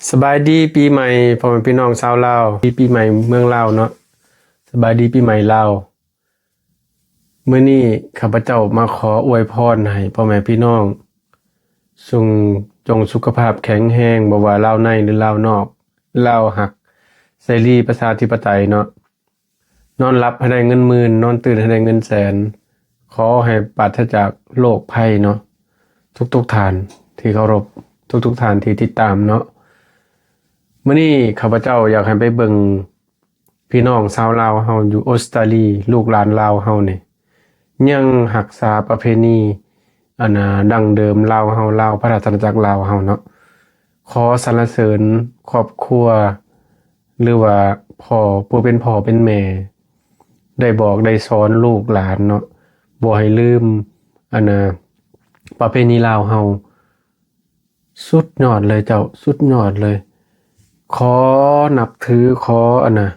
ສະບາຍດີປີໃໝ່ ພໍ່ແມ່ພີ່ນ້ອງຊາວລາວ, ດີປີໃໝ່ເມືອງລາວເນາະ, ສະບາຍດີປີໃໝ່ລາວ. ມື້ນີ້ຂ້າພະເຈົ້າມາຂໍອວຍພອນໃຫ້ພໍ່ແມ່ພີ່ນ້ອງ ຈົ່ງ ຈົ່ງສຸຂະພາບແຂງແຮງ, ບໍ່ວ່າລາວໃນ ຫຼື ລາວນອກ, ລາວຮັກເສລີປະຊາທິປະໄຕເນາະ. ນອນຫຼັບໃຫ້ໄດ້ເງິນໝື່ນ, ນອນຕື່ນໃຫ້ໄດ້ເງິນແສນ. ຂໍໃຫ້ປາສະຈາກໂລກໄພເນາະ, ທຸກໆທ່ານທີ່ເຄົາລົບ, ທຸກໆທ່ານທີ່ຕິດຕາມເນາະ. ມື້ນີ້ຂ້າພະເຈົ້າຢາກໃຫ້ໄປເບິ່ງພີ່ນ້ອງຊາວລາວເຮົາຢູ່ອົດສະຕາລີ, ລູກຫຼານລາວເຮົານີ້ ຍັງຮັກສາປະເພນີ ອັນນ່າ ດັ້ງເດີມລາວເຮົາ, ລາວ ພະລາຊະອານາຈັກລາວເຮົາເນາະ. ຂໍສັນລະເສີນຄອບຄົວ ຫຼືວ່າພໍ່ ຜູ້ເປັນພໍ່ເປັນແມ່ ໄດ້ບອກໄດ້ສອນລູກຫຼານເນາະ, ບໍ່ໃຫ້ລືມ ອັນນ່າ ປະເພນີລາວເຮົາ. ສຸດຍອດເລີຍເຈົ້າ, ສຸດຍອດເລີຍ. ຂໍນັບຖື, ຂໍ ອັນນ່າ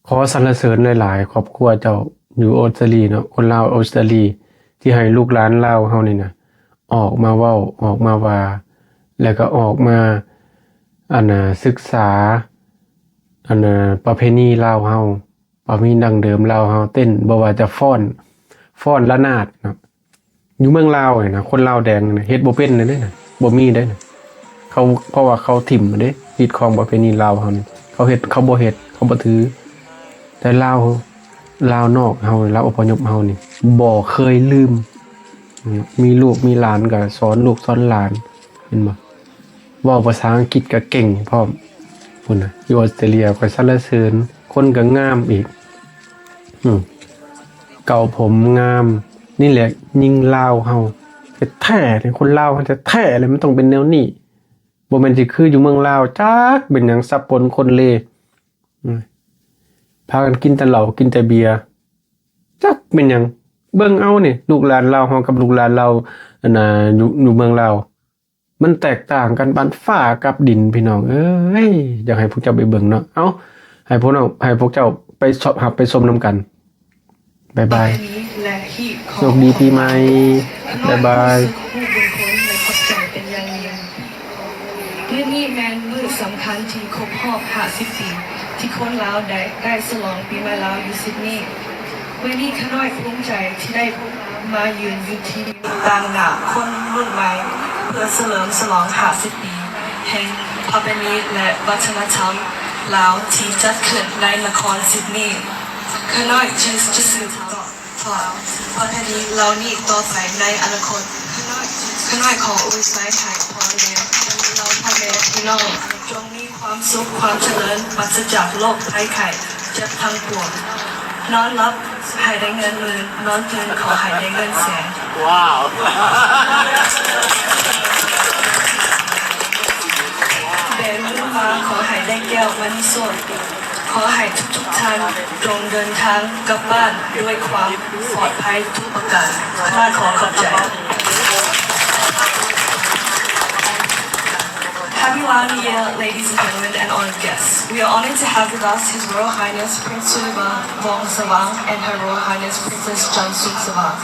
ຂໍສັນລະເສີນຫຼາຍໆ ຄອບຄົວເຈົ້າຢູ່ອົດສະຕາລີເນາະ, ຄົນລາວອົດສະຕາລີ ທີ່ໃຫ້ລູກຫຼານລາວເຮົານີ້ນະ ອອກມາເວົ້າ, ອອກມາວ່າ, ແລ້ວກໍອອກມາ ອັນນ່າ ສຶກສາ ອັນນ່າ ປະເພນີລາວເຮົາ, ປະເພນີດັ້ງເດີມລາວເຮົາ, ເຕັ້ນ ບໍ່ວ່າຈະຟ້ອນ, ຟ້ອນລະນາດເນາະ. ຢູ່ເມືອງລາວນີ້ນະ ຄົນລາວແດງນະ ເຮັດບໍ່ເປັນເດ້ນະ, ບໍ່ມີເດ້ນະ. ເຂົາ ເພາະວ່າເຂົາຖິ້ມເດ້, ຮີດຄອງປະເພນີລາວເຮົານີ້ ເຂົາເຮັດ, ເຂົາບໍ່ເຮັດ, ເຂົາບໍ່ຖື. ແຕ່ລາວ ລາວນອກເຮົາ, ລາວອົບພະຍົບເຮົານີ້ ບໍ່ເຄີຍລືມ. ມີລູກມີຫຼານກໍສອນລູກສອນຫຼານ, ເຫັນບໍ່? ເວົ້າພາສາອັງກິດກໍເກັ່ງພ້ອມ. ພຸ້ນນະ ຢູ່ອົດສະຕາເລຍ ຂ້ອຍສັນລະເສີນ, ຄົນກໍງາມອີກ. ອືມ ເກົ້າຜົມງາມ. ນີ້ແຫຼະຍິງລາວເຮົາແທ້ໆ, ຄົນລາວເຮົາແທ້ໆເລີຍ ມັນຕ້ອງເປັນແນວນີ້. ບໍ່ແມ່ນຊິຄືຢູ່ເມືອງລາວ, ຈັກເປັນຫຍັງສັບປົນຄົນເລ. ອືມ ພາກັນກິນແຕ່ເຫຼົ້າ, ກິນແຕ່ເບຍ, ຈັກເປັນຫຍັງ. ເບິ່ງເອົານີ້ ລູກຫຼານລາວເຮົາກັບລູກຫຼານລາວ ອັນນ່າ ຢູ່ ຢູ່ເມືອງລາວ ມັນແຕກຕ່າງກັນປານຟ້າກັບດິນ ພີ່ນ້ອງເອີຍ. ຢາກໃຫ້ພວກເຈົ້າໄປເບິ່ງເນາະ. ເອົາ ໃຫ້ພວກເຮົາ ໃຫ້ພວກເຈົ້າໄປຊອບ ຮັບໄປຊົມນຳກັນ. ບາຍບາຍ. ໂຊກດີປີໃໝ່. ບາຍບາຍ. ມື້ນີ້ແມ່ນມື້ສຳຄັນທີ່ຄົບຮອບຫ້າສິບປີ ທີ່ຄົນລາວໄດ້ ໄດ້ສະຫຼອງປີໃໝ່ລາວຢູ່ຊິດນີ. ມື້ນີ້ຂ້ານ້ອຍພູມໃຈທີ່ໄດ້ມາຢືນຢູ່ທີ່ນີ້ ຕາງໜ້າຄົນລຸ້ນໃໝ່ ເພື່ອສະເຫຼີມສະຫຼອງຫ້າສິບປີແຫ່ງປະເພນີ ແລະ ວັດທະນະທຳລາວທີ່ຈັດຂຶ້ນໃນນະຄອນຊິດນີ. ຂ້ານ້ອຍຈະ ຈະສືບທອດປະເພນີເຫຼົ່ານີ້ຕໍ່ໄປໃນອະນາຄົດ. ຂ້ານ້ອຍ ຂ້ານ້ອຍຂໍອວຍໄຊໃຫ້ພໍ່ແມ່ ເຫຼົ່າພໍ່ແມ່ພີ່ນ້ອງ ຈົ່ງມີຄວາມສຸກຄວາມຈະເລີນ ປາສະຈາກໂລກໄພໄຂ້ເຈັບທັງປວງ. ນອນຫຼັບໃຫ້ໄດ້ເງິນໝື່ນ, ນອນຕື່ນຂໍໃຫ້ໄດ້ເງິນແສນ. ແບມືມາຂໍໃຫ້ໄດ້ແກ້ວມະນີໂຊດ. ຂໍໃຫ້ທຸກໆທ່ານຈົ່ງເດີນທາງກັບບ້ານດ້ວຍຄວາມປອດໄພທຸກປະການ. ຂ້ານ້ອຍຂໍຂອບໃຈ. Happy Lao New Year, ladies and gentlemen, and honored guests. We are honored to have with us His Royal Highness Prince Sullivan Vong Savang and Her Royal Highness Princess Jan Sum Savang.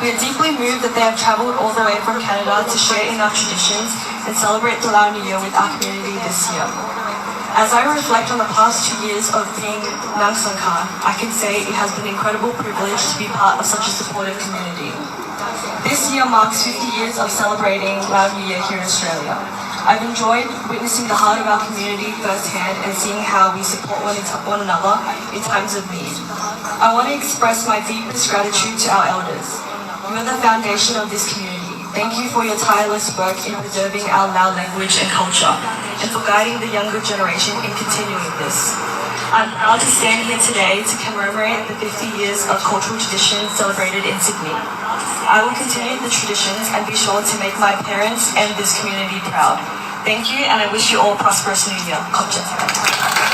We are deeply moved that they have traveled all the way from Canada to share in our traditions and celebrate the Lao New Year with our community this year. As I reflect on the past two years of being Nang Sangkhar, I can say it has been an incredible privilege to be part of such a supportive community. This year marks fifty years of celebrating Lao New Year here in Australia. I've enjoyed witnessing the heart of our community firsthand and seeing how we support one, one another in times of need. I want to express my deepest gratitude to our elders. You are the foundation of this community. Thank you for your tireless work in preserving our Lao language and culture, and for guiding the younger generation in continuing this. I'm proud to stand here today to commemorate the fifty years of cultural traditions celebrated in Sydney. I will continue the traditions and be sure to make my parents and this community proud. Thank you, and I wish you all a prosperous New Year. ຂອບໃຈ.